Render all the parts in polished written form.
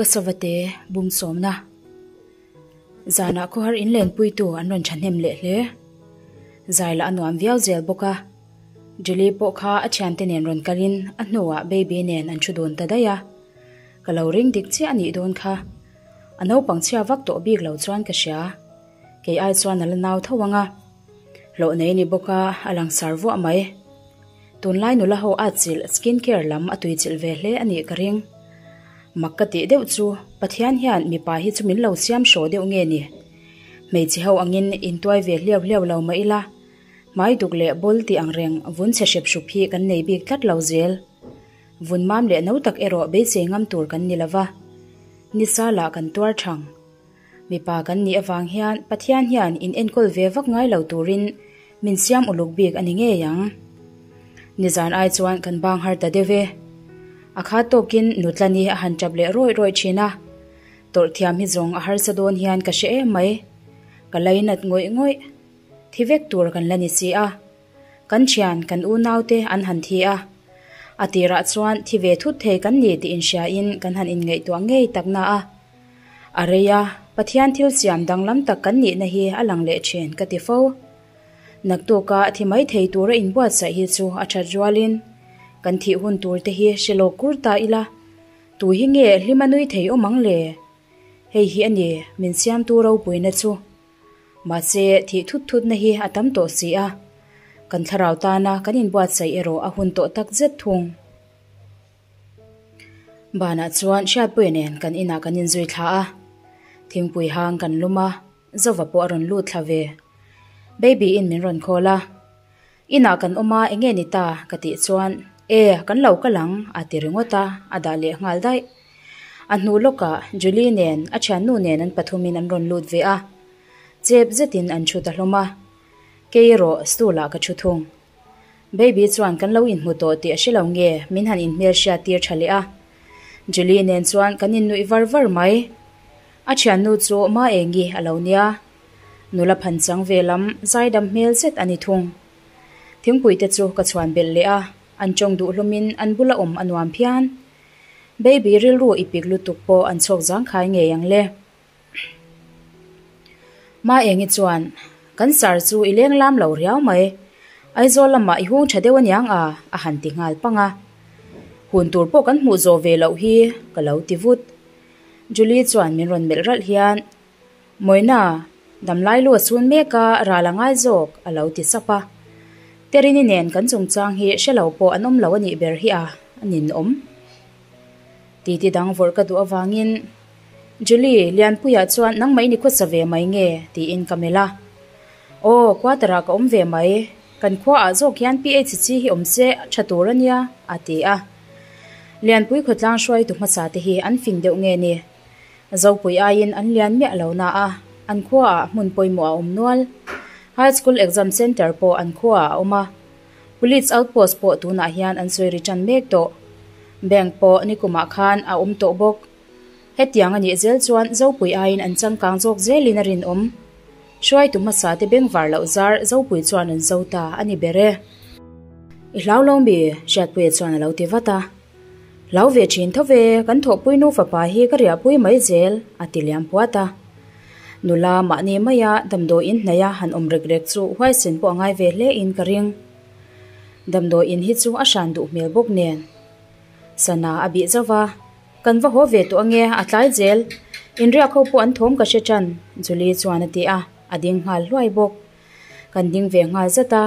Ka savate bung sawmna. Zanah khawhar in lenpuitu an rawn thahnem leh hle. Zai lah a nuam viau zel bawk a. Julie pawh kha a thiante nen rawn kalin a hnuah baby nen an thu dun ta daih a. Ka lo ring dik chiah a nih dawn kha. A naupang chhia vak tawh bik lo chuan ka hria. Kei ai chuan a la nau tho ang a. Hlawh nei ni bawk a, a langsar vuah mai. Tunlai nula ho at chilh skin care lam a tui chilh ve hle a nih ka ring. Mak ka tih deuh chu Pathian hian mipa hi chu min lo siam hraw deuh nge ni? Hmeichhe ho angin intuai ve hliau hliau lo mah ila, hmai duk leh bawl tih ang reng vun chhe hrep hrup hi kan nei bik tlat lo zel. Vun mam leh no tak erawh beisei ngam tur kan ni lova, nisa lah kan tuar thang. Mipa kan nih avang hian Pathian hian in enkawl ve vak ngai lo turin min siam uluk bik a ni ngei ang. Nizan ai chuan kan bang har ta deuh e. A kha tawkin Nutlani a han tap leh rawih rawih thin a. Tawrh thiam hi zawng a harsa dawn hian ka hre em mai. Ka lainat ngawih ngawih. Thi vek tur kan la ni si a. Kan thian, kan unaute an han thi a. A tirah chuan thi ve thut thei kan ni tih inhriain kan han inngaihtuah ngei tak na a. A rei a, Pathian thil siam danglam tak kan nihna hi a lang leh thin ka ti fo. Naktuka thi mai thei tura inbuatsaih hi chu a that rualin kan thih hun tur te hi hre lawk kur ta ila, tu hi nge hlima nui thei awm ang le? Hei hi a ni min siamtu ropuina chu. Mahse, thih thut thutna hi a tam tawh si a, kan thlarau tana kan inbuatsaih erawh a hun tawh tak zet thung. Banah chuan Hriatpuia nen kan inah kan inzui thla a, thingpui hang kan lum a, Zova pawh a rawn lut thla ve. Baby in min rawn call a, Inah kan awm a, enge ni ta? ka tih chuan, E, kan lo kal ang, a ti ringawt a, a dah leh nghal daih. A hnu lawkah Julie nen a thiannu nen an pathumin an rawn lut ve a, chep zetin an thu ta hlawm a, kei erawh stool ah ka thu thung. Baby chuan kan lo inhmu tawh tih a hre lo nge min han inhmel hriat tir tha leh a. Julie nen chuan kan innuih var var mai. A thiannu chu Ma Engi a lo nia. Nula phan chang ve lam zaidam hmel zet a ni thung. Thingpui te chu ka chhuan belh leh a, an tawng duh hlawmin an bula awm a nuam phian. Baby rilru i pik lutuk pawh an chhawk zangkhai ngei ang le. Ma Engi chuan, Kan sar chu i leng lam lo riau mai. Aizawl lamah i hung tha deuh aniang a, a han ti nghal pang a. Hun tur pawh kan hmuh zawh ve loh hi ka lo ti vut. Julie chuan min rawn melh ralh hian, Mawina, damlai lu a chhun mek a, ral a ngai zawk, a lo ti sap a. Terini nen kan chungchang hi hre lo pawh an awm lo a nih ber hi a, a ninawm. Titi dang vawrh ka duh avangin, Julie, Lianpuia chuan nangmah i ni khawsa ve mai nge? tiin ka melh a. Aw, quarter ah ka awm ve mai. Kan khua ah zawk hian PHC hi awm se tha tur a nia, a ti a. Lianpui khawtlang hruaitu hmasa te hi an fing deuh nge ni? Zopui aiin an lian miah lo na a, an khua ah hmun pawimawh a awm nual. High School Exam Centre pawh an khua ah a awm a. Police outpost pawh tunah hian an sawi ri tan mek tawh. Bank pawh nikumah khan a awm tawh bawk. Hetiang a nih zel chuan Zopui aiin an changkang zawk zelin a rinawm. Hruaitu hmasa te bengvar loh zar Zopui chuan an zo ta a ni ber e. I hlau lo mi? Hriatpuia chuan a lo ti vat a. Hlau ve thin tho ve, kan thawhpui nu fapa hi ka riahpui mai zel, a ti liam puat a. Nula mahni maia damdawiin hnaia han awm rek rek chu huaisen pawh a ngai ve hle in ka ring. Damdawiin hi chu a hran duh hmel bawk nen. Sana a bih zauh va, Kan va haw ve tawh ange, a tlai zel. Inriak ho pawh an thawm ka hre tan, Julie chuan a ti a, a ding nghal hluai bawk. Kan ding ve nghal zat a,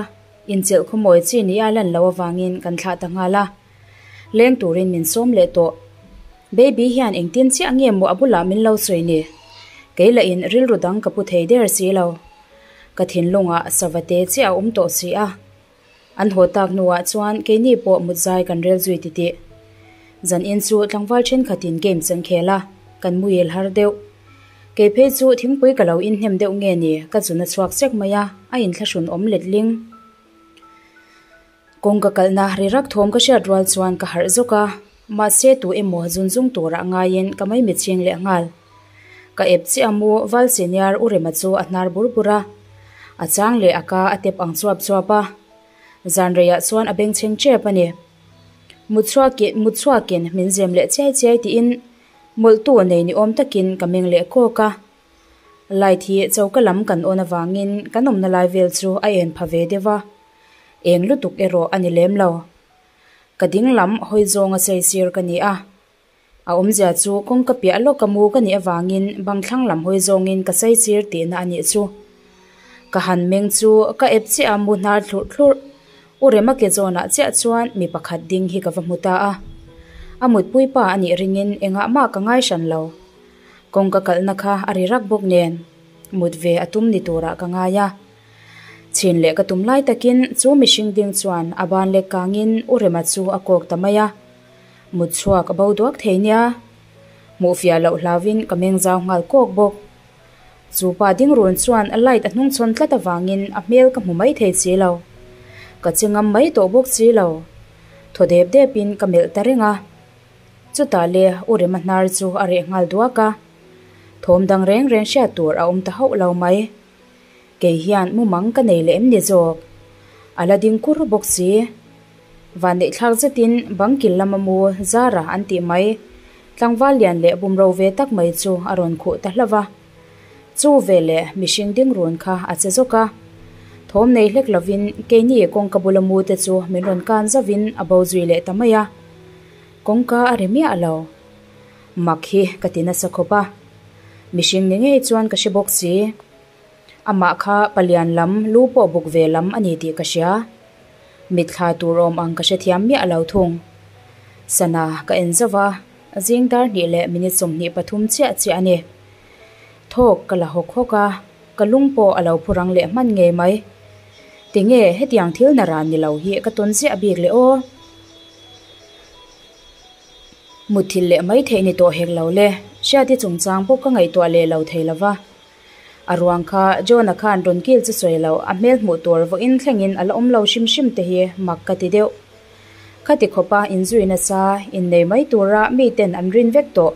inchilh khawmawi chi ni a lan loh avangin kan thlah ta nghal a. Leng turin min sawm leh tawh. Baby hian engtin chiah nge maw a bulah min lo sawi ni? Kei lahin rilru dang ka pu thei der si lo. Ka thinlungah sava te chiah a awm tawh si a. An haw tak hnuah chuan keini pawh mutzai kan rel zui titih. Zanin chu tlangval thenkhatin games an khel a, kan muil har deuh. Kei phei chu thingpui ka lo inhnem deuh nge ni ka zun a chhuak sek mai a, a inthlahrun awm letling. Kawngka kalhna ri rak thawm ka hriat rual chuan ka harh zawk a, mahse tu emaw zun zung turah ngaiin ka maimi ching leh nghal. Ka ep chiah a mu Val Senior U Rema chu a hnar bur bur a, a chang leh a ka a tep ang chuap chuap a, zan reiah chuan a bengchheng tep a ni. Mutchhuakin mutchhuakin min zem leh chiai chiai tiin. Mawlhtu nei ni awm takin ka meng leh kawk a. Light hi choka lam kan awn avangin kan awmna lai vel chu a en pha ve deuh a, eng lutuk erawh a ni lem lo. Ka ding lam hawi zawnga saisir ka ni a. A awmzia chu kawngka piah lawka mu ka nih avangin bang thlang lam hawi zawngin ka saisir tihna a nih chu. Ka han meng chu ka ep chiah a mu hnar thlurh thlurh. U Rema ke zawnah chiah chuan mi pakhat ding hi ka va hmu ta a. A mutpui pa a nih ringin engah mah ka ngai hran lo. Kawngka kalhna kha a ri rak bawk nen mut ve a tum ni turah ka ngai a. Chhin leh ka tum lai takin chu mihring ding chuan a ban lek kangin U Rema chu a kawk ta mai a. Mut chhuak a bo duak thei nia. Hmuh fiah loh hlauvin ka meng zau nghal kawk bawk. Chu pa ding run chuan a light a hnungchhawn tlat avangin a hmel ka hmu mai thei si lo. Ka che ngam mai tawh bawk si lo. Thaw dep depin ka melh ta reng a. Chutah le U Rema hnar chu a reh nghal duak a. Thawm dang reng reng hriat tur a awm ta hauh lo mai. Kei hian mumang ka nei leh em ni zawk? A la ding kur bawk si. Vanneihthlak zetin bang kil lama mu Zara an tih mai, tlangval lian leh bumro ve tak mai chu a rawn khuh ta hlauh a. Chu veleh mihring ding run kha a che zawk a. Thawm nei hlek lovin keini kawngka bula mu te chu min rawn kan zauhin a bo zui leh ta mai a. Kawngka a ri miah lo. Mak hi ka ti nasa khawp a. Mihring ni ngei chuan ka hre bawk si. Amah kha palian lam lu pawh buk ve lam a ni tih ka hria. Mitthla tur awm ang ka hrethiam miah lo thung. Sana ka en zauh a, zing dar hnih leh minute 23 chiah chiah a ni. Thawk ka la hawk hawk a, ka lung pawh a lo phu rang leh hman ngei mai. Tinge hetiang thil na ran ni lo hi ka tawn ziah bik le aw. Mutthilh leh mai theih ni tawh hek lo le, Hriati chungchang pawh ka ngaihtuah leh lo thei lo va. A ruang kha John-a khan rawn kil chu sawi lo, a hmel hmuh tur vawiin thlengin a la awm lo hrim hrim te hi mak ka ti deuh. Khati khawpa inzui nasa, innei mai tura miten an rin vek tawh.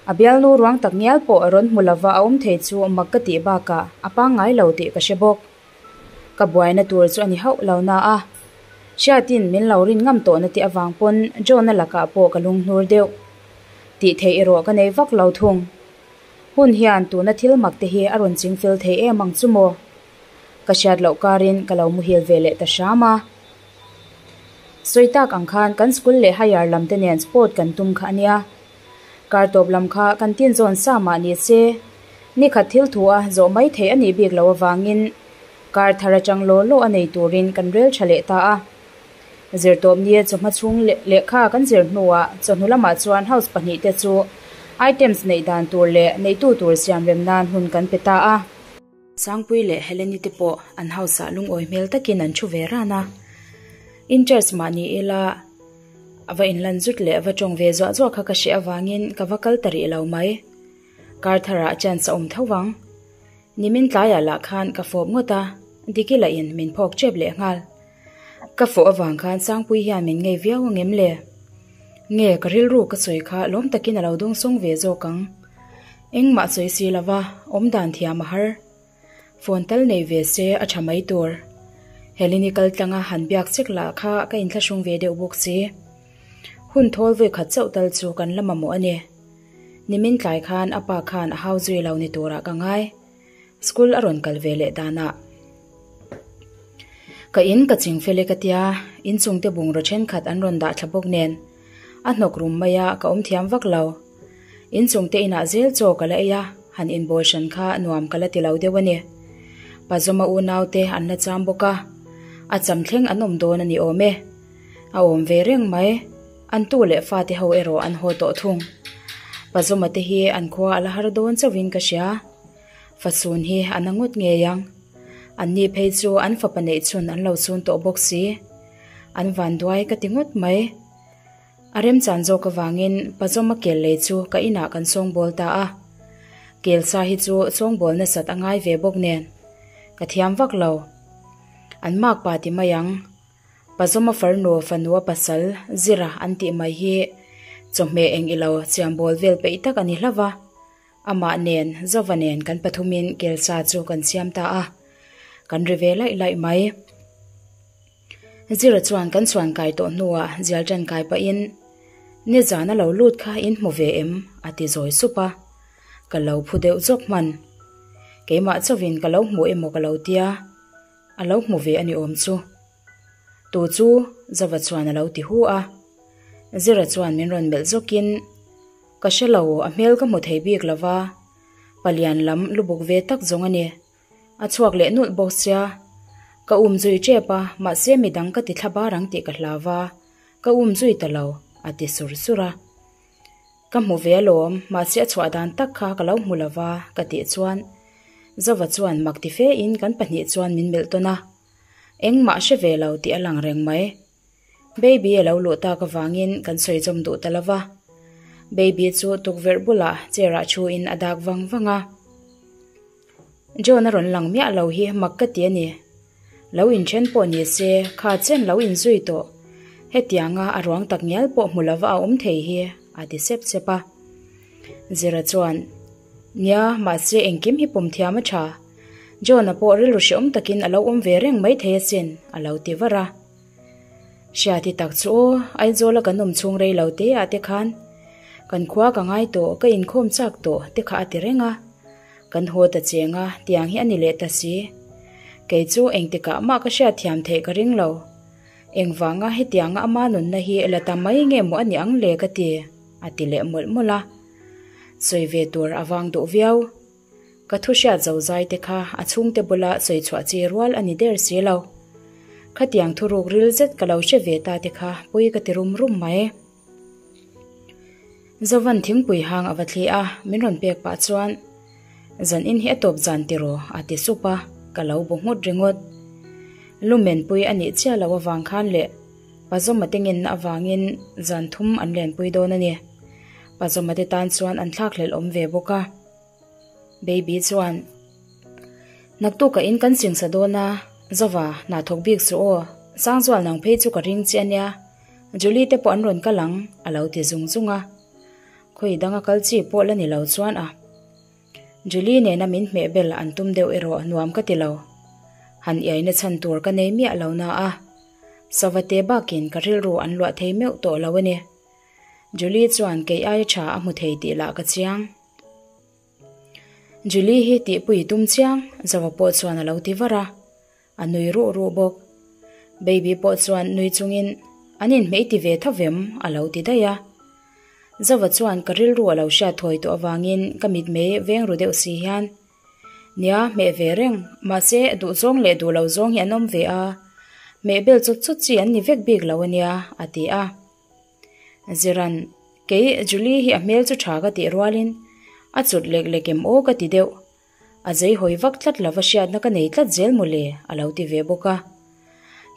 A bialnu ruang tak ngial pawh rawn hmu lova a awm thei chu mak ka tih bakah a pangngai lo tih ka hre bawk. Ka buaina tur chu a ni hauh lo na a, Hriatin min lo rin ngam tawhna te avang pawn John-a lakah pawh ka lunghnur deuh. Tih theih erawh ka nei vak lo thung. Hun hian tuna thil mak te hi a rawn ching fel thei em ang chu maw? Ka hriat loh karin ka lo muhil ve leh ta hram a. Sawi tak ang khan kan school leh higher lam te nen sport kan tum kha a nia. Kar tawp lam kha kan tin zawn sa mah ni se, ni khat thil thu a zawh mai theih a nih bik loh avangin kar thar atang law law a nei turin kan rel tha leh ta a. Zirtawp nia chawhma chhung lehkha kan zir hnuah chawhnu lamah chuan house pahnihte chu items neih dan tur leh neitu tur siam rem nan hun kan pe ta a. Sangpui leh Heleni te pawh an house ah lungawi hmel takin an thu ve ran a. Interest mah ni ila a va inlan zut leh va tawng ve zuah zuah kha ka hreh avangin ka va kal ta rih lo mai. Kar tharah chance a awm tho vang. Nimin tlaiah lah khan ka fawp ngawt a, Diki lahin min phawk tep leh nghal. Ka fawh avang khan Sangpui hian min ngei viau ang em le? Nge ka rilru ka sawi kha lawm takin a lo dawngsawng ve zawk ang. Engmah sawi si lova awm dan thiam a har. Phone tal nei ve se a tha mai tur. Heleni kal tlanga han biak chek lah kha ka inthlahrung ve deuh bawk si. Hun thawl vawi khat chauh tal chu kan la mamawh a ni. Nimin tlai khan a pa khan a hau zui lo ni turah ka ngai. School a rawn kal ve leh danah ka in ka ching fel e ka tia, inchungte bungraw thenkhat an rawn dah thla bawk nen a hnawk rum mai a, ka awm thiam vak lo. Inchungte inah zel chaw ka la ei a, han inbawl hran kha nuam ka la ti lo deuh a ni. Pazawma unaute an la cham bawk a, a cham thleng an awm dawn a ni awm e. A awm ve reng mai, an tu leh fate ho erawh an haw tawh thung. Pazawma te hi an khua a la har dawn chauhin ka hria. Fasun hi a na ngawt ngei ang. Anni phei chu an fapa neih chhun an lo chhun tawh bawk si. An vanduai ka ti ngawt mai. A remchan zawk avangin Pazawma kel lei chu ka inah kan sawngbawl ta a. Kel sa hi chu sawngbawl nasat a ngai ve bawk nen. Ka thiam vak lo. An makpa ti mai ang. Pazawma farnu fanua pasal Zira an tih mai hi chawhmeh eng ilo chiambawl vel peih tak a ni hlauh va. Amah nen, Zova nen kan pathumin kelsa chu kan siam ta a, kan ri ve laih laih mai. Zira chuan kan chhuan kai tawh hnuah zial ṭan kai pahin, Nizan a lo lut kha in hmu ve em? a ti zawi sup a, ka lo phu deuh zawk hman. Keimah chauhin ka lo hmu emaw ka lo tia, a lo hmu ve a ni awm chu. Tu chu? Zova chuan a lo ti hu a. Zira chuan min rawn melh zawkin, Ka hre lo, a hmel ka hmu thei bik lo va, palian lam lubuk ve tak zawng a ni. A chhuak leh nulh bawk sia. Ka um zui tep a, mahse midang ka ti thla bar ang tih ka hlau va, ka um zui ta lo, a ti sur sur a. Ka hmu ve alawm, mahse a chhuah dan tak kha ka lo hmu lo va, ka tih chuan Zova chuan mak ti fe in kan pahnih chuan min melh tawn a. Engmah hre ve lo tih a lang reng mai. Baby a lo luh tak avangin kan sawi zawm duh ta lo va. Baby chu tukverh bulah chair ah thu in a dak vang vang a. John a rawn lang miah lo hi mak ka ti a ni. Lo inthen pawh ni se kha chen lo inzui tawh. Hetianga a ruang tak ngial pawh hmu lova a awm thei hi a ti sep sep a. Zira chuan, Nia, mahse engkim hi pawm thiam a tha. John-a pawh rilru hreawm takin a lo awm ve reng mai thei asin, a lo ti var a. Hriati tak chu aw, Aizawla kan awm chhung rei lo te ah te khan kan khua ka ngai tawh, ka inkhawm chak tawh te kha a ti reng a. Kan haw ta cheng a, tiang hi a ni leh ta si. Kei chu engtikah mah ka hriatthiam theih ka ring lo. Engvanga hetianga ama nunna hi la ta mai nge maw a ni ang le ka ti, a ti leh mawlh mawlh a. Sawi ve tur a vang duh viau. Ka thu hriat zo zai te kha a chhungte bula sawi chhuah chi rual a ni der si lo. Khatiang thuruk ril zet ka lo hre ve ta te kha pawi ka ti rum rum mai. Zovan thingpui hang a va thli a, min rawn pek pah chuan, Zan in hi a tawp zan tiraw? a ti sup a, ka lo bu nghut ringawt. Lumenpui a nih chiah loh avang khan leh Pazawma te ngenna avangin zan thum an lenpui dawn a ni. Pazawma te tan chuan an thlakhlelh awm ve bawk a. Baby chuan, Naktuk a in kan singsa dawn a, Zova, hna thawk bik suh aw, Sangzual nang phei chu ka ring che a nia, Julie te pawh an rawn kal ang, a lo ti zung zung a. Khawi danga kal chi pawh la ni lo chuan a. Julie nena min hmeh bel an tum deuh erawh nuam ka ti lo. Han iaina chhan tur ka nei miah lo na a. Savate bakin ka rilru an luah thei meuh tawh lo a ni. Julie chuan kei aia tha a hmu thei tih lah ka chiang. Julie hi tihpui tum chiang, Zova pawh chuan a lo ti var a. A nui ruh ruh bawk. Baby pawh chuan nui chungin, An inhmeh ti ve tho vem? a lo ti daih a. Zova chuan ka rilru a lo hriat thawi tawh avangin ka mitmei veng ru deuh si hian, Nia, hmeh ve reng, mahse duh zawng leh duh lo zawng hi an awm ve a, hmeh bel chawt chawt chi an ni vek bik lo a nia, a ti a. Ziran, Kei Julie hi a hmel chu tha ka tih rualin a chut lek lek em aw ka ti deuh. A zei hawi vak tlat lova hriatna ka nei tlat zel mawle, a lo ti ve bawk a.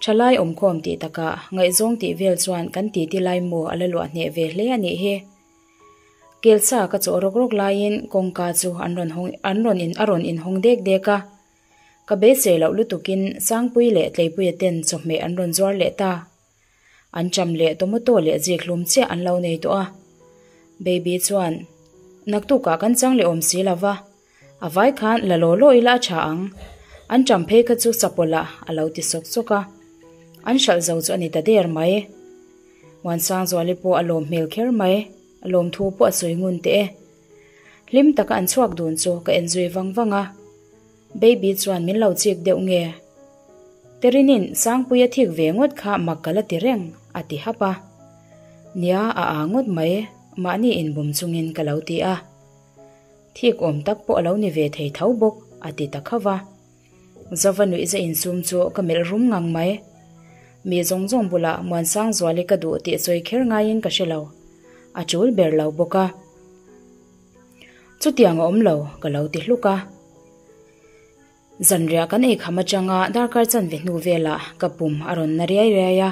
Thalai awmkhawm tih takah ngaihzawng tih vel chuan kan titi lai maw a la luah hneh ve hle a nih hi. Kelsa ka chawh rawk rawk laiin kawngka chu an rawn hawng an rawn in a rawn inhawng dek dek a. Ka beisei loh lutukin Sangpui leh Tleipuia ten chawhmeh an rawn zuar leh ta. An cham leh tomato leh zik hlum chiah an lo nei tawh a. Baby chuan, Naktukah kan chang leh awm si lo va, a vai khan la law law ila a tha ang. An cham phei kha chu chapawlh ah a lo ti sawk sawk a. An hralh zo chu a ni ta der mai. Muansangzuali pawh a lawm hmel kher mai, a lawmthu pawh a sawi ngun teh e. Hlim taka an chhuak dun chu ka enzui vang vang a. Baby chuan min lo chik deuh nge? Terinin Sangpuia thik ve ngawt kha mak ka la ti reng, a ti hap a. Nia, a aa ngawt mai, mahni inbum chungin ka lo ti a. Thik awm tak pawh a lo ni ve thei tho bawk, a ti ta khauh a. Zova nuihza insum chu ka melh rum ngang mai. Mi zawng zawng bulah Muansangzuali ka duh tih sawi kher ngaiin ka hre lo. A tul ber lo bawk a. Chutiang a awm lo, ka lo ti hluk a. Zanriah kan ei kham atanga darkar chanve hnu velah ka pum a rawn na riai riai a.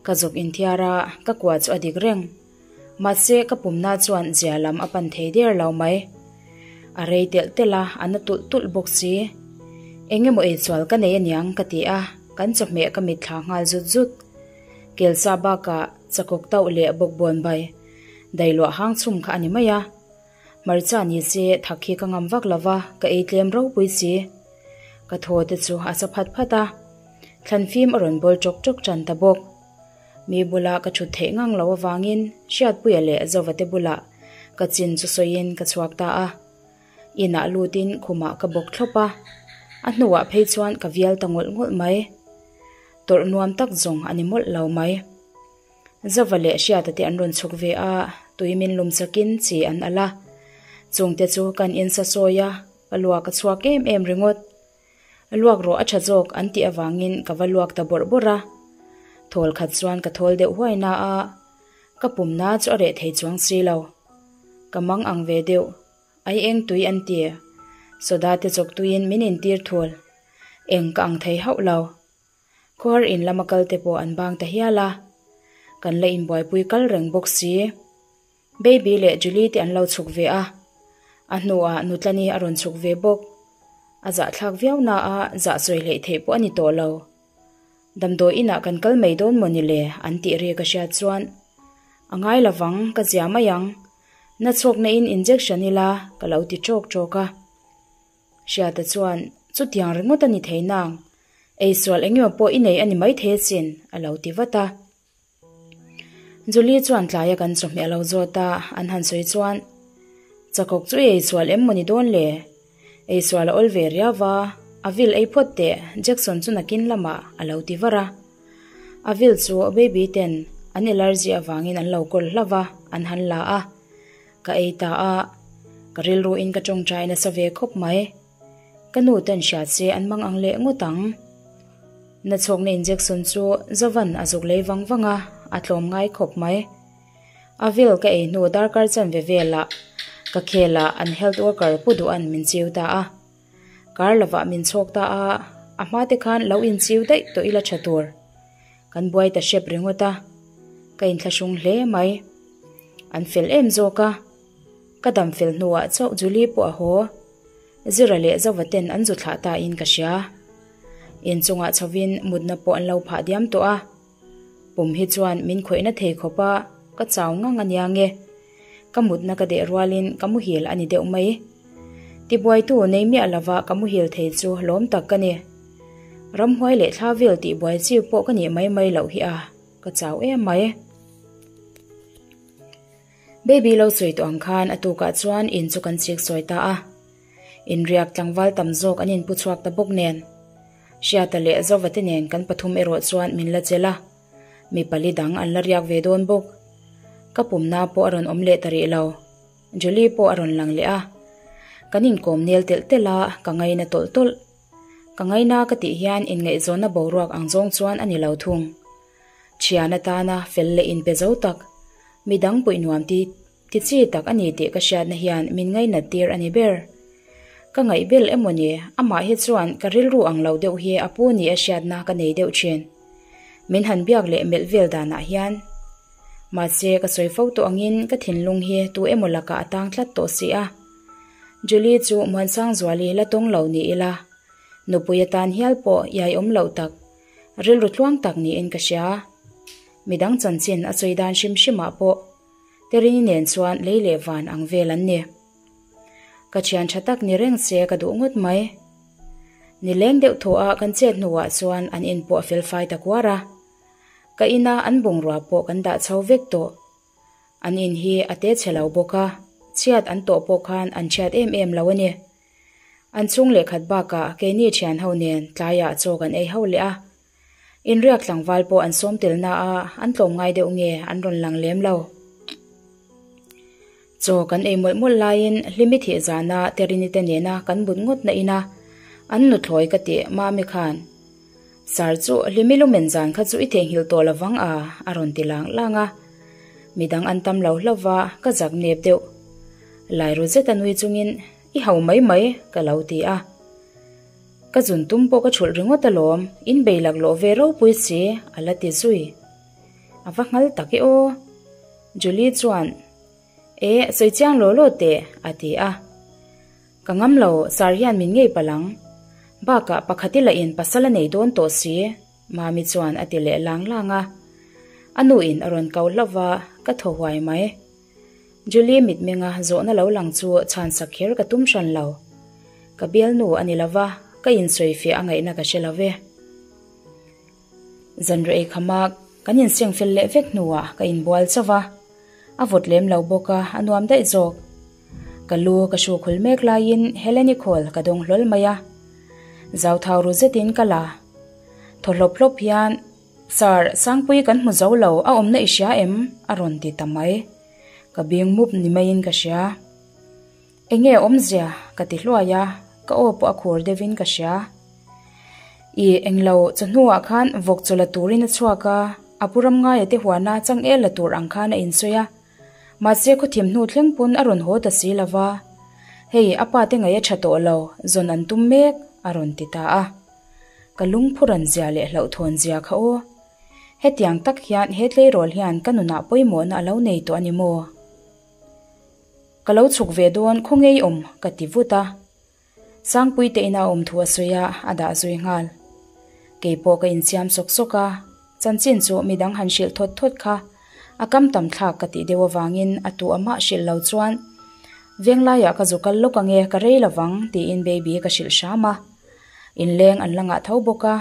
Ka zuk inthiar a, ka kua chu a dik reng. Mahse, ka pumna chuan zia lam a pan thei der lo mai. A rei telh telh a, a na tulh tulh bawk si. Eng emaw eichual ka nei aniang ka ti a, kan chawhmeh ka mitthla nghal zut zut. Kelsa bakah chakawk tauh leh bawkbawn bai Dailuah hang chhum kha a ni mai a. Hmarcha ni se thak hi ka ngam vak lo va, ka ei tlem ropui si. Ka thaw te chu a sa phat phat a. Thlan fim a rawn bawl ṭawk ṭawk ṭan ta bawk. Mi bula ka thut theih ngang loh avangin Hriatpuia leh Zova te bulah ka chin chu sawiin ka chhuak ta a. Inah lutin khumah ka bawk thlawp a, a hnuah phei chuan ka vial ta ngawlh ngawlh mai. Tawrh nuam tak zawng a ni mawlh lo mai. Zova leh Hriata te an rawn chhuk ve a, tui min lum chakin chi an alh a. Chungte chu kan insa sawi a, ka luak a chhuak em em ringawt. Luak rawh a tha zawk an tih avangin ka va luak ta bawrh bawrh a. Thawl khat chuan ka thawl deuh huai na a, ka pumna chu a reh thei chuang si lo. Ka mang ang ve deuh, ai eng tui an ti. Soda te chawk tuiin min intir thul. Eng ka ang thei hauh lo. Khuar in lama kal te pawh an bang ta hial a. Kan la inbuaipui kal reng bawk si. Baby leh Julie te an lo chhuk ve a, a hnuah Nutlani a rawn chhuk ve bawk. A zahthlak viau na a, zah sawi hleih theih pawh a ni tawh lo. Damdawi inah kan kal mai dawn maw ni le an tih ri ka hriat chuan, A ngai lovang, ka zia mai ang. Na chhawkna in injection ila ka lo ti ṭawk ṭawk a. Hriata chuan, Chutiang ringawt a ni thei nang, eisual engemaw pawh i nei a ni maithei asin a lo ti vat a. Julie chuan tlaia kan chawhmeh a lo zawt a, an han sawi chuan, Chakawk chu i eisual em maw ni dawn le? Eisual a awl ve riau va, a vil ei phawt teh, Jackson chu nakin lamah a lo ti var a. A vil chu baby ten an allergy avangin an lo kawl hlauh va, an han la a. Ka ei ta a, ka rilruin ka tawngtai nasa ve khawp mai. Ka nu ten hria che an mang ang leh ngawt ang. Nachhawkna injection chu Zovan a zuk lei vang vang a, a tlawm ngai khawp mai. A vil ka ei hnu darkar chanve velah ka khelah an health worker Pu Duhan min chiu ta a. Kar lovah min chhawk ta a, a hma te khan lo inchiu daih tawh ila tha tur. Kan buai ta hrep ringawt a, ka inthlahrung hle mai. An fel em zawk a, ka dam fel hnuah chauh Julie pawh a haw. Zira leh Zova ten an zu thlah ta in ka hria. Inchungah chhovin mutna pawh an lo phah diam tawh a. Pum hi chuan min khawihna thei khawp a, ka chau ngang a nia nge. Ka mutna ka deh rualin ka muhil a ni deuh mai. Tibuaitu nei miah lova ka muhil thei chu lawm tak ka ni. Ramhuai leh thla vel tihbuai chi pawh ka nih mai mai loh hi a, ka chau em mai. Baby lo sawi tawh ang khan a tukah chuan in chu kan chik sawi ta a. Inriak tlangval tam zawk an inpu chhuak ta bawk nen. Hriata leh Zova te nen kan pathum erawh chuan min la chelh a, mi pali dang an la riak ve dawn bawk. Ka pumna pawh a rawn awm leh ta rih lo. Julie pawh a rawn lang leh a. Kan inkawm nel telh telh a, ka ngaina tawlh tawlh. Ka ngaina ka tih hian inngaihzawnna boruak ang zawng chuan a ni lo thung. Thian atana fel leh inpe zo tak, midang puih nuam ti Ti chi tak a ni tih ka hriatna hian min ngainat tir a ni ber. Ka ngaihbel emaw ni, amah hi chuan ka rilru ang lo deuh hi a pu ni a hriatna ka nei deuh thin. Min han biak leh melh vel danah hian. Mahse, ka sawi fo tawh angin ka thinlung hi tu emaw lakah a tang tlat tawh si a. Julie chu Muansangzuali la tawng lo ni ila, nupui atan hial pawh iai awm loh tak, rilru tluang tak niin ka hria. Midang chanchin a sawi dan hrim hrimah pawh Terini nen chuan lei leh van ang vel an ni. Ka thian tha tak ni reng che ka duh ngawt mai. Nileng deuh thaw a kan chet hnuah chuan an in pawh a fel fai ta kuar a. Ka ina an bungrua pawh kan dah chho vek tawh. An in hi a te chhe lo bawk a, chhiat an tawh pawh khan an chhiat em em lo a ni. An chhung leh khat bakah keini thian ho nen tlaiah chaw kan ei ho leh a. Inriak tlangval pawh an sawm tel na a, an tlawm ngai deuh nge an rawn lang lem lo. Chaw kan ei mawlh mawlh laiin Hlimi thih zana Terini te nena kan but ngawt na ina an nuthlawi ka tih Mami khan, Sir chu Hlimi lumen zan kha chu i theihnghilh tawh lovang a a rawn ti lang lang a. Midang an tam lo hlauh va, ka zak nep deuh. Lai ru zeta nui chungin i ho mai mai ka lo ti a. Ka zun tum pawh ka chhulh ringawt alawm, in bei laklawh ve ropui si, a la ti zui. A va nghal tak e aw. Julie chuan, E, sawi chiang law law teh, a ti a. Ka ngam lo, Sir hian min ngei palh ang. Bakah pakhat i lahin pasal a nei dawn tawh si, Mami chuan a ti leh lang lang a. A nuin a rawn ko hlauh va, ka thaw huai mai. Julie mitmenga zawhna lo lang chu chhansak kher ka tum hran lo. Ka bialnu a ni lova, ka insawifiah a ngaihna ka hre lo ve. Zanriah ei khama Kan inseng fel leh vek hnuah ka inbual chauh a, a vawt lem lo bawk a, a nuam daih zawk. Ka lu ka hru khul mek laiin Heleni call ka dawng hlawl mai a. Zauthau ru zetin ka la. Thaw hlawp hlawp hian, Sir, Sangpui kan hmu zo lo, a awmna i hria em? a rawn ti ta mai. Ka bing mup ni maiin ka hria. Enge awmzia? ka ti hluai a, ka aw pawh a khur deuhin ka hria. I englo chawhnuah khan vawk chaw la turin a chhuak a, a pu Ramngaia te huana changel la tur ang khan a insawi a. Mahse khawthim hnu thleng pawn a rawn haw ta si lo va, Hei a pa te ngaih a tha tawh lo, zawn an tum mek, a rawn ti ta a. Ka lungphuran zia leh hlauhthawn zia kha aw. Hetiang tak hian he tleirawl hian ka nunah pawimawhna a lo nei tawh a ni maw? Ka lo chhuk ve dawn khaw ngei awm ka ti vut a. Sangpui te ina awm thu a sawi a, a dah zui nghal. Kei pawh ka insiam sawk sawk a, chanchin chu midang han hrilh thawt thawt kha a kam tam thlak ka tih deuh avangin a tu amah hrilh lo chuan Venglaiah ka zu kal lawk ange ka rei lovang tiin baby ka hrilh hram a. Inleng an la ngah tho bawk a,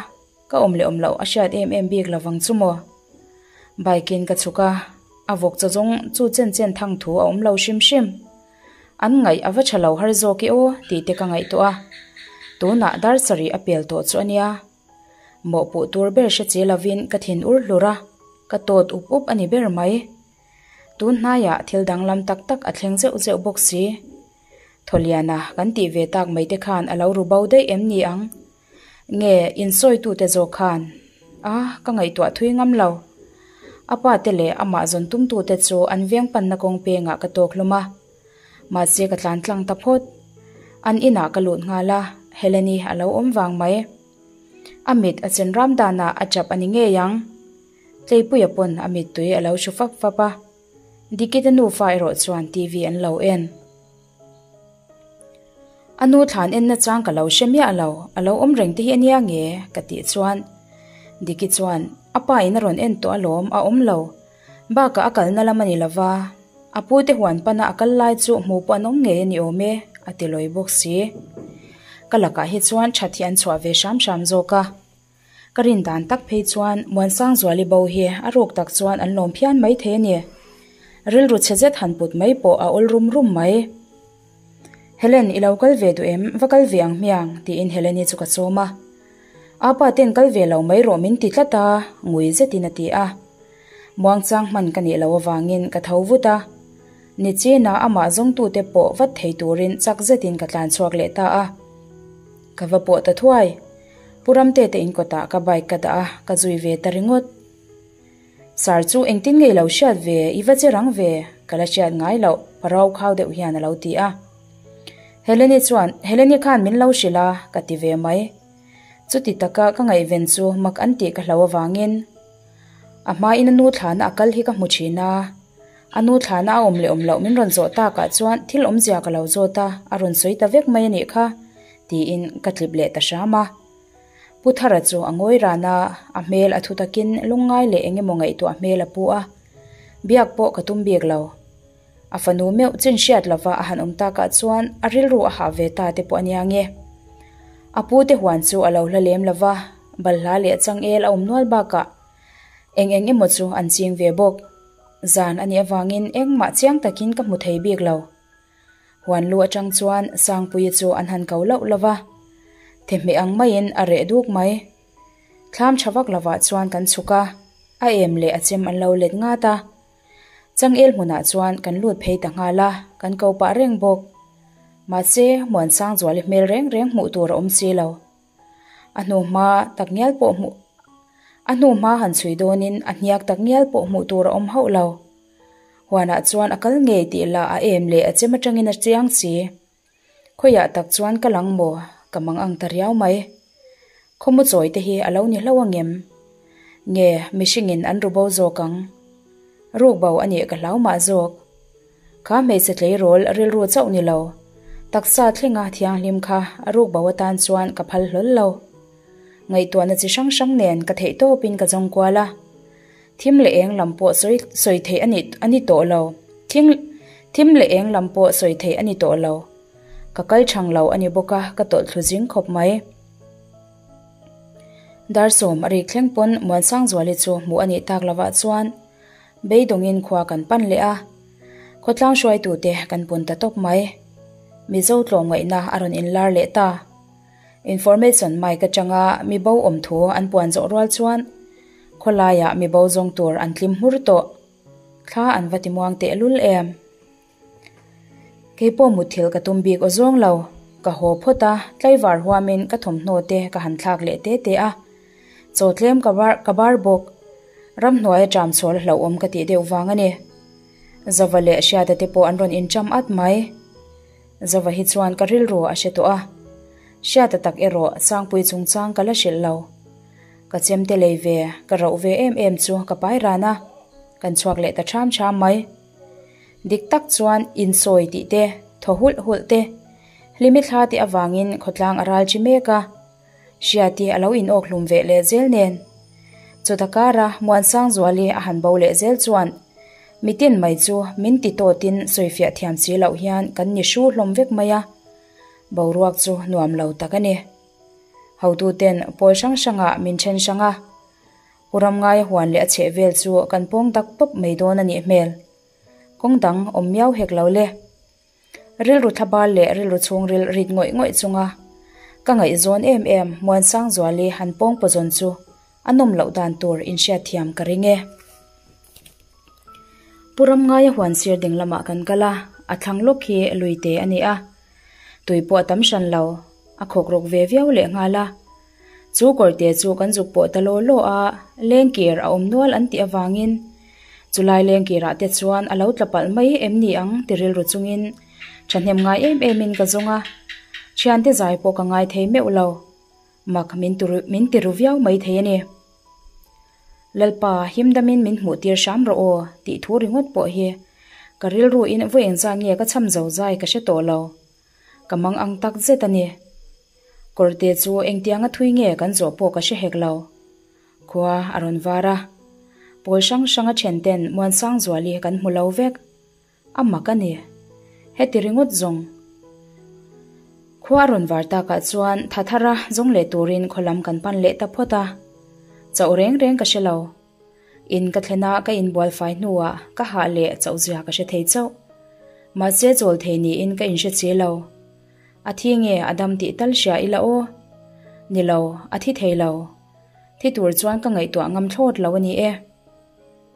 ka awm leh awm loh a hriat em em bik lovang chu maw. Bike in ka chhuk a, a vawk chaw zawng chu chen chen thang thu a awm lo hrim hrim. An ngaih a va tha lo har zawk i aw tih te ka ngaihtuah a, tunah dar sarih a pel tawh chu a nia. Mawhpuh tur ber hre che lovin ka thin ur hlur a, ka tawt up up a ni ber mai. Tun hnaiah thil danglam tak tak a thleng zeuh zeuh bawk si. Thawliana kan tih ve tak mai te khan a lo ru bo daih em ni ang? Nge insawitute zawk khan? A, ka ngaihtuah thui ngam lo. A pa te leh amah zawn tumtute chu an veng panna kawng pengah ka tawk hlawm a. Mahse ka tlan tlang ta phawt. An inah ka lut nghal a, Heleni a lo awm vang mai. A mit a chen ram danah a chap a ni ngei ang. Tleipuia pawn a mittui a lo hru fap fap a. Dikite nufa erawh chuan TV an lo en. A nu thlan en nachang ka lo hre miah lo, a lo awm reng te hi a nia nge? ka tih chuan Diki chuan a pa in a rawn en tawh alawm, a awm lo. Bakah a kalna lam a ni lova, a pu te huan pana a kal lai chu hmuh pawh an awm ngei a ni awm e, a ti lawi bawk si. Ka lakah hi chuan that hi an chhuah ve hram hram zawk a. Ka rin dan tak phei chuan Muansangzuali bo hi a ruk tak chuan an lawm phian mai thei a ni. Rilru chhe zet han put mai pawh a awl rum rum mai. Helen, i lo kal ve duh em? Va kal ve ang hmiang, tiin Heleni chu ka chawm a. Apa ten kal ve lo mai rawh min ti tlat a, ngui zetin a ti a. Muangchang hman ka nih loh avangin ka tho vut a. Nichina amah zawngtute pawh vat thei turin chak zetin ka tlan chhuak leh ta a. Ka va pawh ta thuai. Pu Ramte te in kawtah ka bike ka dah a, ka zui ve ta ringawt. Sir chu engtin nge i lo hriat ve, i va che rang ve, ka la hriat ngai loh, parau khau deuh hian a lo ti a. Heleni chuan, Heleni khan min lo hrilh a, ka ti ve mai. Chuti taka ka ngaihven chu mak an tih ka hlo avangin. A hmain a nu thlana a kal hi ka hmu thin a, a nu thlana a awm leh awm loh min rawn zawh takah chuan thil awmzia ka lo zawt a, a rawn sawi ta vek mai a nih kha, tiin ka tlip leh ta hram a. Pu Thara chu a ngawi ran a, a hmel a thu takin lungngai leh eng emaw ngaihtuah hmel a pu a, biak pawh ka tum bik lo. A fanu meuh chin hriat lova a han awm takah chuan a rilru a hah ve ta te pawh a nia nge. A pu te huan chu a lo hla lem lova, balhla leh changel a awm nual bakah eng eng emaw chu an ching ve bawk. Zan a nih avangin engmah chiang takin ka hmu thei bik lo. Huan lu atang chuan Sangpuia chu an han ko loh lova, thehmeh ang maiin a reh duk mai. Thlam tha vak lovah chuan kan chhuk a, a em leh a chem an lo let ngat a. Changel hmunah chuan kan lut phei ta nghal a, kan ko pah reng bawk. Mahse, Muansangzuali hmel reng reng hmuh tur a awm si lo. A hnu hma tak ngial pawh hmuh A hnu hma han chhui dawnin a hniak tak ngial pawh hmuh tur a awm hauh lo. Huanah chuan a kal ngei tih lah a em leh a chem atangin a chiang si. Khawiah tak chuan ka lang maw? Ka mang ang ta riau mai. Khawmu chawi te hi a lo ni hlauh angem? Nge mihringin an ru bo zawk ang? Ruk bo a nih ka hlau mah zawk. Kha hmeichhe tleirawl rilru chauh ni lo, taksa thlenga thianghlim kha a ruk bo atan chuan ka phal hlawl lo. Ngaihtuahna chi hrang hrang nen ka theih tawpin ka zawng kual a. Thim leh eng lam pawh sawi sawi theih a ni a ni tawh lo. Thing thim leh eng lam pawh sawi theih a ni tawh lo. Ka kal thang lo a ni bawk a, ka tawlh thlu zing khawp mai. Dar sawm a rik thleng pawn Muansangzuali chu hmuh a nih tak lovah chuan beidawngin khua kan pan leh a, khawtlang hruaitute kan pun ta tawp mai. Mizo tlawmngaihna a rawn inlar leh ta. Information mic atanga mi bo awm thu an puan zawh rual chuan khawlaiah mi bo zawng tur an tlim hmur tawh. Thla an va ti muang tehlul em? Kei pawh mutthilh ka tum bik aw zawng lo. Ka haw phawt a, tlaivar huamin ka thawmhnaw te ka han thlak leh te te a. Chaw tlem ka bar ka bar bawk. Ramhnuai a ṭam chhual hlauhawm ka tih deuh vang a ni. Zava leh Hriata te pawh an rawn inṭam at mai. Zava hi chuan ka rilru a hre tawh a. Hriata tak erawh Sangpui chungchang ka la hrilh lo. Ka chemte lei ve, ka rauh ve em em chu ka pai ran a, kan chhuak leh ta ṭham ṭham mai. Dik tak chuan insawi tih te, thaw hulh hulh te, hlimi thla te avangin khawtlang a ral chi mek a, Hriati a lo inawk hlum ve leh zel nen. Chuta kara Muansangzuali a han bo leh zel chuan mitin mai chu min ti tawtin sawifiah thiam si loh hian kan ni hru hlawm vek mai a, boruak chu nuam lo tak a ni. Hotuten pawl hrang hrangah min then hrang a, Pu Ramngaia huan leh a chheh vel chu kan pawng dak tawp mai dawn a nih hmel. Kawng dang awm miau hek lo le. Rilru thlabal leh rilru chhungril rit ngawih ngawih chunga ka ngaihzawn em em Muansangzuali han pawng pawzawn chu a nawm loh dan tur inhriatthiam ka ring e. Pu Ramngaia huan sir ding lamah kan kal a, a thlang lawk hi luite a ni a. Tui pawh a tam hran lo, a khawk rawk ve viau lehnghal a. Chu kawrte chu kan zuk pawh ta law law a, lengkir a awm nual an tih avangin chulai lengkirah te chuan a lo tla palh mai em ni ang ti rilru chungin thahnem ngai em emin ka zawng a, thiante zai pawh ka ngai thei meuh lo, mak min min ti ru viau mai thei a ni. Lalpa, himdamin min hmuh tir hram rawh aw tih thu ringawt pawh hi ka rilruin vawi engzat nge ka cham zo zai ka hre tawh lo. Ka mang ang tak zet a ni. Kawrte chu engtianga thui nge kan zawh pawh ka hre hek lo. Khua a rawn var a. Pawl hrang hranga then ten Muansangzuali kan hmu lo vek. A mak a ni. Heti ringawt zawng. Khua a rawn var takah chuan tha thara zawng leh turin khaw lam kan pan leh ta phawt a. Chauh reng reng ka hre lo. In ka thlen a ka inbual fai hnuah ka hah leh chauh zia ka hre thei chauh. Mahse chawl thei niin ka inhre chi lo. A thi nge a dam tih tal hria ila aw? Ni lo, a thi thei lo. Thi tur chuan ka ngaihtuah ngam thlawt lo a ni e.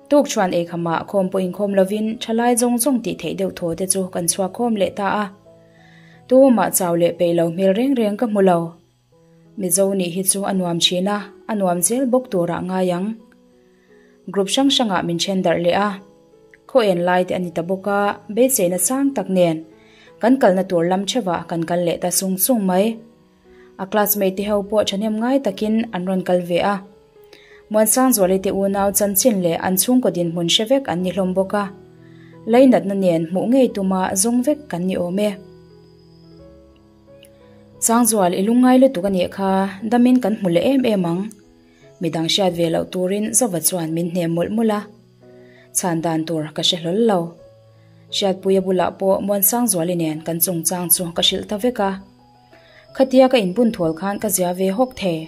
Tuk chuan eikhamah khawm pawh inkhawm lovin thalai zawng zawng tih theih deuh thaw te chu kan chhuak khawm leh ta a. Tumah chau leh peih lo hmel reng reng ka hmu lo. Mizo nih hi chu a nuam thin a, a nuam zel bawk turah ngai ang. Group hrang hrangah min then darh leh a, khaw en lai te a ni ta bawk a, beiseina sang tak nen kan kalna tur lam theuhah kan kal leh ta sung sung mai. A classmate te ho pawh thahnem ngai takin an rawn kal ve a. Muansangzuali te unau chanchin leh an chhungkaw dinhmun hre vek an ni hlawm bawk a, lainatna nen hmuh ngei tuma zawng vek kan ni awm e. Sangzual, i lungngai lutuk a nih kha, damin kan hmu leh em em ang. Midang hriat ve loh turin Zova chuan min hnem mawlh mawlh a. Chhan dan tur ka hre hlawl lo. Hriatpuia bulah pawh Muansangzuali nen kan chungchang chu ka hrilh ta vek a. Khatia ka inbun thawl khan ka zia ve hawk thei.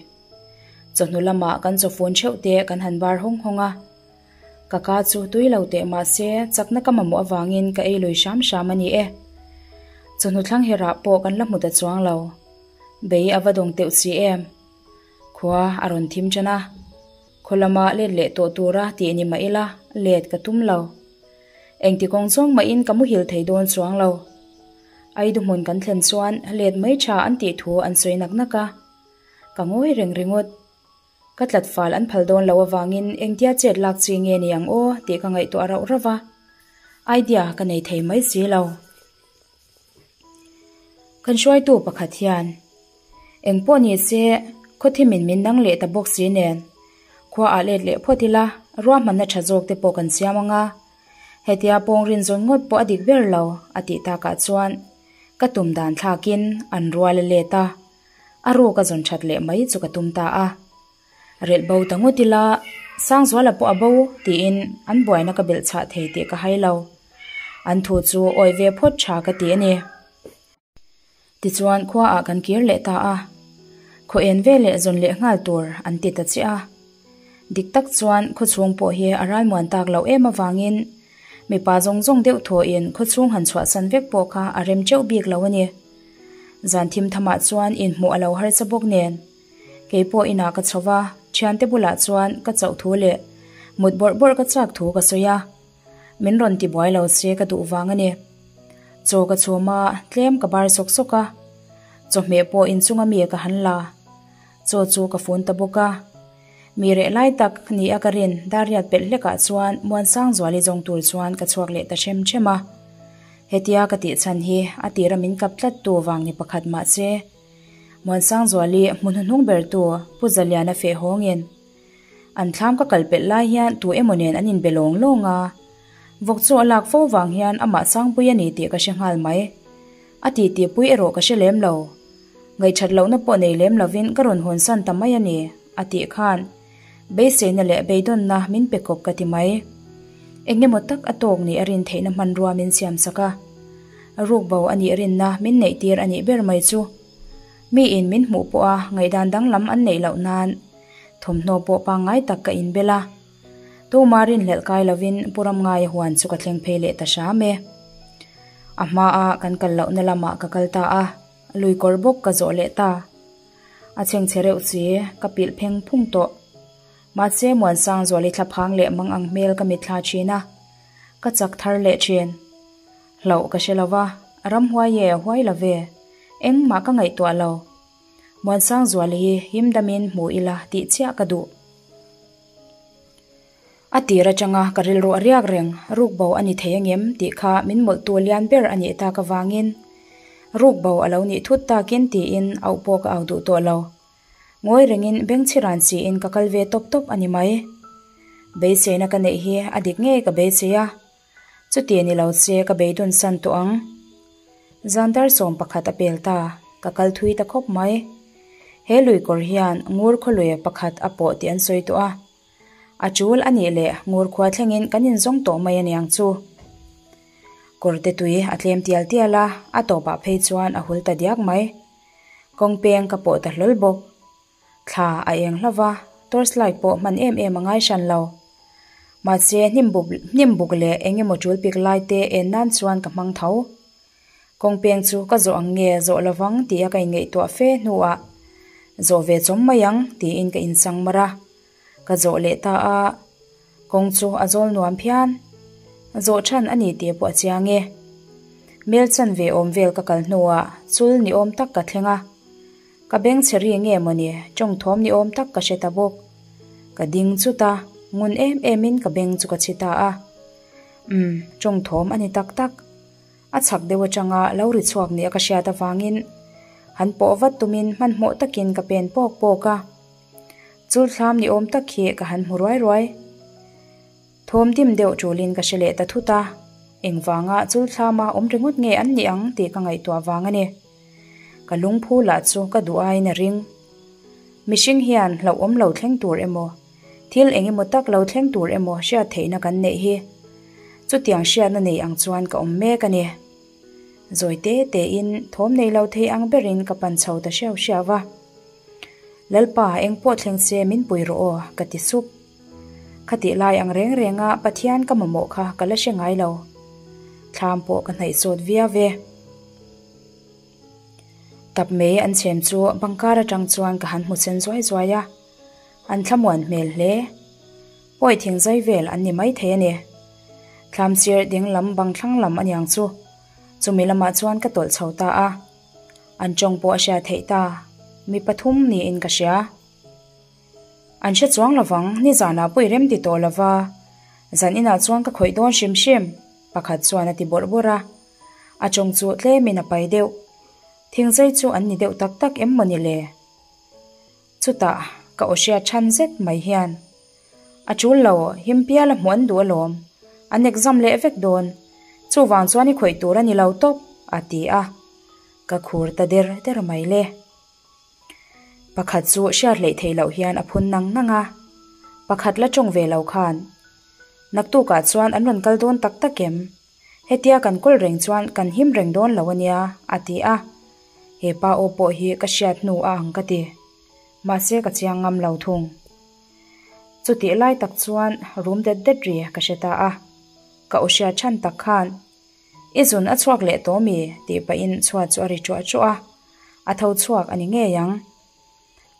Chawhnu lamah kan chawfun theuh te kan han bar hawng hawng a. Ka ka chu tui lo teh mahse chakna ka mamawh avangin ka ei lui hram hram a ni e. Chawhnu thlang herah pawh kan la hmu ta chuang lo. Bei a va dawng teuh si em. Khua a rawn thim tan a. Khaw lama let leh tawh tura tih ni mah ila let ka tum lo. Engti kawng zawng mahin ka muhil thei dawn chuang lo. Aidu hmun kan thlen chuan let mai tha an tih thu an sawi nak nak a. Ka ngawi reng ringawt. Ka tlat fal an phal dawn lo avangin engtia chet lak chi nge ni ang aw tih ka ngaihtuah rauh rauh a, idea ka nei thei mai si lo. Kan hruaitu pakhat hian, Eng pawh ni se, khawthimin min nang leh ta bawk si nen, khua ah let leh phawt ila, ruahmanna tha zawk te pawh kan siam ang a, hetia pawng rin zawn ngawt pawh a dik ber lo, a tih takah chuan ka tum dan thlakin an rual a let a. A ruk a zawn that leh mai chu ka tum ta a. Relh bo ta ngawt ila, Sangzuala pawh a bo tiin an buaina ka belh chhah thei tih ka hai lo. An thu chu awih ve phawt tha ka ti a ni. Tichuan khua ah kan kir leh ta a. Khaw en veleh zawn leh nghal tur an ti ta chiah a. Dik tak chuan khawchhung pawh hi a ralmuan tak loh em avangin mipa zawng zawng deuh thawhin khawchhung han chhuahsan vek pawh kha a rem teuh bik lo a ni. Zan thim thamah chuan inhmuh a lo harsa bawk nen. Kei pawh inah ka chho va, thiante bulah chuan ka chauh thu leh mut bawrh bawrh ka chak thu ka sawi a. Min rawn ti buai lo se ka duh vang a ni. Chaw ka chhum a, tlem ka bar sawk sawk a. Chawhmeh pawh inchunga mi ka han la. Chaw chu ka fun ta bawk a. Mi reh lai tak ni a ka rin Dariat pelh hlekah chuan Muansangzuali zawng tur chuan ka chhuak leh ta hrem hrem a. Hetia ka tih chhan hi a tira min kap tlat tu vang ni pakhat mah se Muansangzuali hmu hnuhnung ber tu Pu Zaliana feh hawngin an thlam ka kal pelh lai hian tu emaw nen an inbe lawng lawng a. Vawk chu a lak fo vang hian amah Sangpui a ni tih ka hre nghal mai. A titi pui erawh ka hre lem lo. Ngaihṭhat lohna pawh nei lem lovin ka rawn hawnsan ta mai a ni, a tih khan beiseina leh beidawnna min pe kawp ka ti mai. Eng emaw tak a tawk nih a rin theihna hmanrua min siamsak a, rukbo a nih rinna min neihtir a nih ber mai chu. Miin min hmuh pawha ngaihdan danglam an neih loh nan thawmhnaw pawh pangngai tak ka inbel a. Tuma rinhlelh kai lovin Pu Ramngaia huan chu ka thleng phei leh ta hram e. A hmaa kan kal lohna lamah ka kal ta a. Lui kawr bawk ka zawh leh ta. A chhengchhe reuh chi, ka pilh pheng phung tawh. Mahse Muansangzuali thlaphang leh mang ang hmel ka mitthla thin a, ka chak thar leh thin. Hlauh ka hre lo va, ramhuai e, huai lo ve, engmah ka ngaihtuah lo. Muansangzuali hi him damin hmu ila tih chiah ka duh. A tir atanga ka rilru a riak reng, rukbo a ni thei angem tih kha min mawlhtu lian ber a nih tak avangin rukbo a lo nih thut takin tiin auh pawh ka au duh tawh lo. Ngawi rengin bengchhiran siin ka kal ve tawp tawp a ni mai. Beiseina ka neih hi a dik ngei ka beisei a, chuti ni lo che ka beidawn san tawh ang. Zan dar 11 a pel ta, ka kal thui ta khawp mai. He lui kawr hian ngur khawlui pakhat a pawh tih an sawi tawh a. A tul a nih leh ngur khua thlengin kan inzawng tawh mai aniang chu. Kawrte tui a tlem tial tial a, a tawpah phei chuan a hul ta diak mai. Kawng peng ka pawh ta hlawl bawk. Thla a eng hlo va, torch light pawh hman em em a ngai hran lo. Mahse hnim buk leh eng emaw tul pik lai te en nan chuan ka hmang tho. Kawng peng chu ka zawh ang nge zawh lovang tia ka inngaihtuah fe hnuah zawh ve chawm mai ang tiin ka insang mar a. Ka zawh leh ta a, kawng chu a zawl nuam phian. Zawh than a ni tih pawh a chiang e. Mel chan ve awm vel ka kal hnuah chul ni awm tak ka thleng a. Ka beng chhe ri nge mawni tawng thawm ni awm tak ka hre ta bawk. Ka ding chut a, ngun em emin ka beng chu ka chhi ta a. Umm, tawng thawm a ni tak tak. A chhak deuh atanga lo ri chhuak nia ka hriat avangin han pawh vat tumin hmanhmawh takin ka pen pawk pawk a. Chul thlam ni awm tak hi ka han hmu ruai ruai. Thawm dim deuh tulin ka hre leh ta thut a, engvanga chul thlama awm ringawt nge an nih ang tih ka ngaihtuah vang a ni. Ka lungphu lah chu ka duh aiin a ring. Mihring hian hlauhawm lo thleng tur emaw, thil eng emaw tak lo thleng tur emaw hriat theihna kan neih hi. Chutiang hriatna nei ang chuan ka awm mek a ni. Zawi te tein thawm nei lo thei ang berin ka pan chho ta hriau hriau va. Lalpa, eng pawh thleng se min pui rawh aw, ka ti sup. Khatih lai ang reng renga Pathian ka mamawh kha ka la hre ngai lo. Thlam pawh ka hnaih sawt viau ve. Tap mei an chhem chu bangkar atang chuan ka han hmu sen zuai zuai a, an thlamuan hmel hle. Pawi thing zai vel an ni mai thei a ni. Thlam sir ding lam bang thlang lam aniang chu. Chumi lamah chuan ka tawlh chho ta a. An tawng pawh a hriat theih ta. Mi pathum niin ka hria. An hre chuang lovang, nizanah pawh i rem ti tawh lova, zan inah chuan ka khawih dawn hrim hrim, pakhat chuan a ti bawrh bawrh a. A tawng chu tlemin a pai deuh. Thingzai chu an ni deuh tak tak em mawni le? Chutah ka aw hriat than zet mai hian, A tul lo, him pial a hmuh an duh alawm. An exam leh vek dawn. Chuvang chuan i khawih tur a ni lo tawp, a ti a. Ka khur ta der der mai le. Pakhat chu hriat hleih theih loh hian a phun nang nang a. Pakhat la tawng ve lo khan, Naktukah chuan an rawn kal dawn tak tak em? Hetia kan kawl reng chuan kan him reng dawn lo a nia, a ti a. He pa aw pawh hi ka hriat hnu a ang ka ti. Mahse ka chiang ngam lo thung. Chutih lai tak chuan rum det det ri ka hre ta a. Ka aw hriat chhan tak khan, I zun a chhuak leh tawh mi? tih pahin chhuat chu a ri ṭuah ṭuah a. A tho chhuak a ni ngei ang.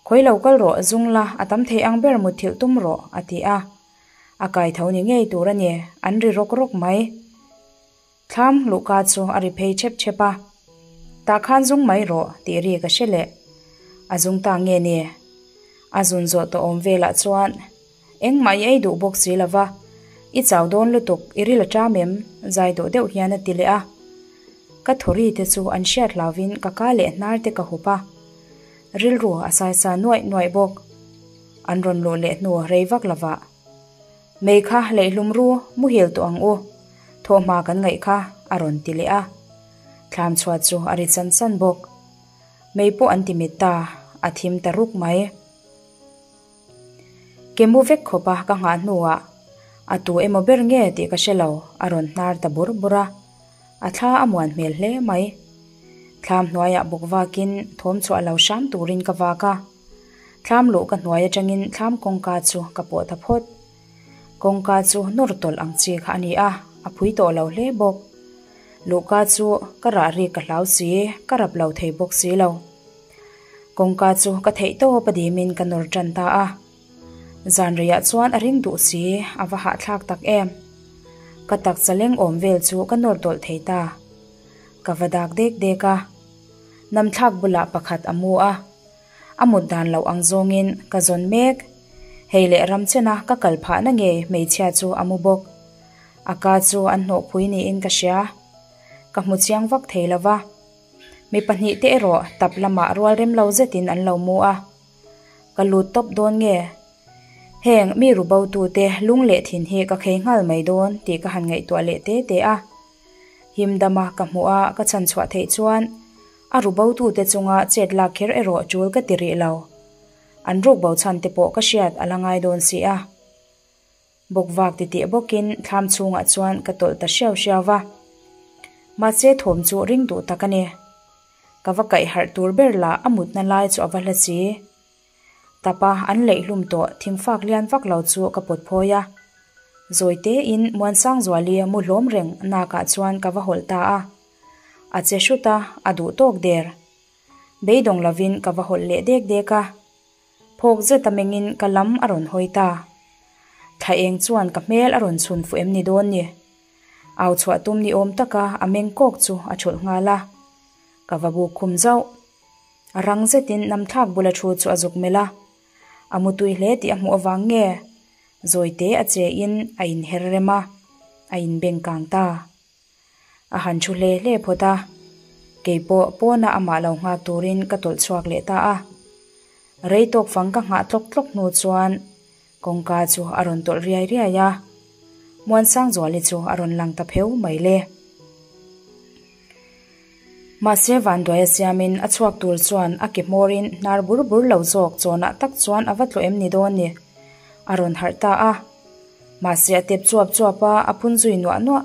Khawi lo kal rawh, zung la, a tam thei ang ber mutthilh tum rawh, a ti a. A kai tho ni ngei tur a ni, an ri rawk rawk mai. Thlam luhka chu a ri phei chep chep a. Tah khan zung mai rawh, tih ri ka hre leh. A zung ta nge ni? A zun zawh tawh awm velah chuan engmah i ei duh bawk si lo va, i chau dawn lutuk, i ril a ṭam em? zai dawh deuh hian a ti leh a. Ka thawri te chu an hriat hlauvin ka ka leh hnar te ka hup a. Rilru a saisa nuaih nuaih bawk. An rawn luh leh hnu rei vak lovah. Mei kha leihlum ru, muhil tawh ang u. Thawhhma kan ngaih kha, a rawn ti leh a. Thlam chhuat chu a ri chan chan bawk. Mei pawh an ti mit ta, a thim ta ruk mai. Ke mu vek khawp a ka nghah hnuah, a tu emaw ber nge tih ka hre lo, a rawn hnar ta bur bur a. A thla a muan hmel hle mai. Thlam hnuaiah bawk vakin thawm chhuah lo hram turin ka vak a. Thlam luh ka hnuai atangin thlam kawngka chu ka pawh ta phawt. Kawngka chu nawr tawlh ang chi kha a ni a, a phui tawh lo hle bawk. Luhka chu ka rah rik ka hlau si, ka rap lo thei bawk si lo. Kawngka chu ka theih tawp a dimin ka nawr tan ta a. Zanreiah chuan a ring duh si, a va hahthlak tak em. Ka taksa leng awm vel chu ka nawr tawlh thei ta. Ka va dak dek dek a. Namthlak bulah pakhat a mu a. A mut dan loh ang zawngin ka zawn mek. Hei leh ram chena ka kal phahna ngei hmeichhia chu a mu bawk. A ka chu an hnawhpui niin ka hria. Ka hmu chiang vak thei lo va. Mi pahnihte erawh tap lamah rual rem lo zetin an lo mu a. Ka lut tawp dawn nge? Heng mi ru bo tute lung leh thin hi ka khei nghal mai dawn tih ka han ngaihtuah leh te te a. Him dama ka hmuh a ka chhan chhuah theih chuan a ru bo tute chunga chet lak kher erawh tul ka ti rih lo. An ruk bo chhan te pawh ka hriat a la ngai dawn si a. Bawkvak titih bawkin thlam chhungah chuan ka tawlh ta hriau hriau va. Mahse thawm chu ring duh tak a ni. Ka va kaih harh tur ber lah a mutna lai chu a va hla si. Tapa an leih hlum tawh thingfak lian vak lo chu ka pawt phawi a. Zawi tein Muansangzuali mu hlawm reng nakah chuan ka va hawlh ta a. A che hrut a, a duh tawk der. Beidawng lovin ka va hawlh leh dek dek a. Phawk zet a mengin ka lam a rawn hawi ta. Thla eng chuan ka hmel a rawn chhun fuh em ni dawn ni? Au chhuah tum ni awm taka a meng kawk chu a thulh nghal a. Ka va buk khum zauh. A rang zetin namthlak bula thu chu a zuk melh a. A mutui hle tih a hmuh avang nge? Zawite a che in a inher rem a, a inbeng kang ta. A han thu hle hle phawt a, kei pawh pawnah amah lo nghak turin ka tawlh chhuak leh ta a. Rei tawk fang ka nghah tlawk tlawk hnu chuan kawngka chu a rawn tawlh riai riai a, Muansangzuali chu a rawn lang ta pheu mai le. Mahse vanduai a siamin a chhuak tur chuan a ke hmawrin hnar bur bur lo zawk chawnah tak chuan a va tlawh em ni dawn ni? A rawn harh ta a. Mahse a tep chuap chuap a, a phun zui nuah nuah.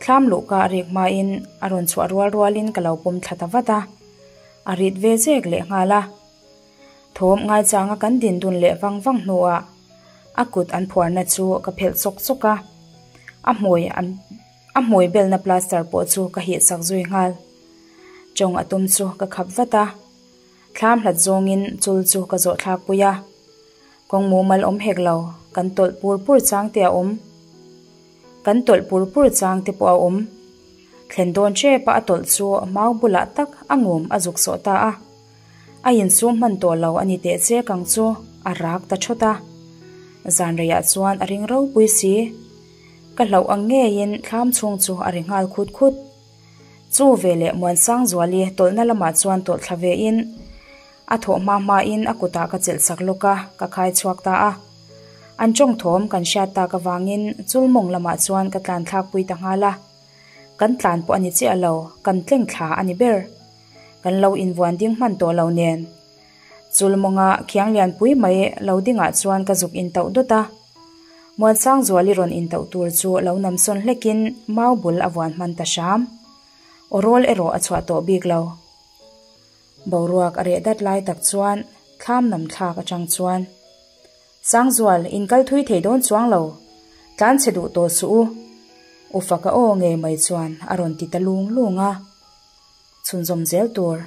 Thlam luhka a rik hmain a rawn chhuah rual rualin ka lo pawm thla ta vat a. A rit ve zek leh nghal a. Thawm ngaichanga kan din dun leh vang vang hnuah a kut an phuarna chu ka phelh chawk chawk a. A hmui an a hmui belna plaster pawh chu ka hih sak zui nghal. Tawng a tum chu ka khap vat a. Thlam hlat zawngin chul chu ka zawh thlak pui a. Kawng mumal awm hek lo, kan tawlh pur pur chang te a awm. Kan tawlh pur pur chang te pawh a awm. Thlen dawn tep a a tawlh chu mau bulah tak a ngum a zuk sawh ta a. A insum hman tawh lo a ni teh che kang chu a rak ta thawt a. Zan reiah chuan a ring ropui si. Ka hlauh ang ngeiin thlam chhung chu a ri nghal khut khut. Chu veleh Muansangzuali tawlhna lamah chuan tawlh thla vein a thawh hma hmain a kutah ka chelh sak lawk a, ka khai chhuak ta a. An tawng thawm kan hriat tak avangin chulmawng lamah chuan ka tlan thlak pui ta nghal a. Kan tlan pawh a ni chiah lo, kan tleng thla a ni ber. Kan lo invuan ding hman tawh lo nen. Chulmawnga khiang lianpui mai lo dingah chuan ka zuk intauh dawt a. Muansangzuali rawn intauh tur chu lo namsawn hlekin mau bul a vuan hman ta hram. Aw rawl erawh a chhuah tawh bik lo. Boruak a reh dat lai tak chuan. Thlam nam thlak atang chuan, Sangzual, in kal thui thei dawn chuang lo, tlan chhe duh tawh suh u. U Faka aw ngei mai chuan a rawn ti ta lung lung a. Chhunzawm zel tur.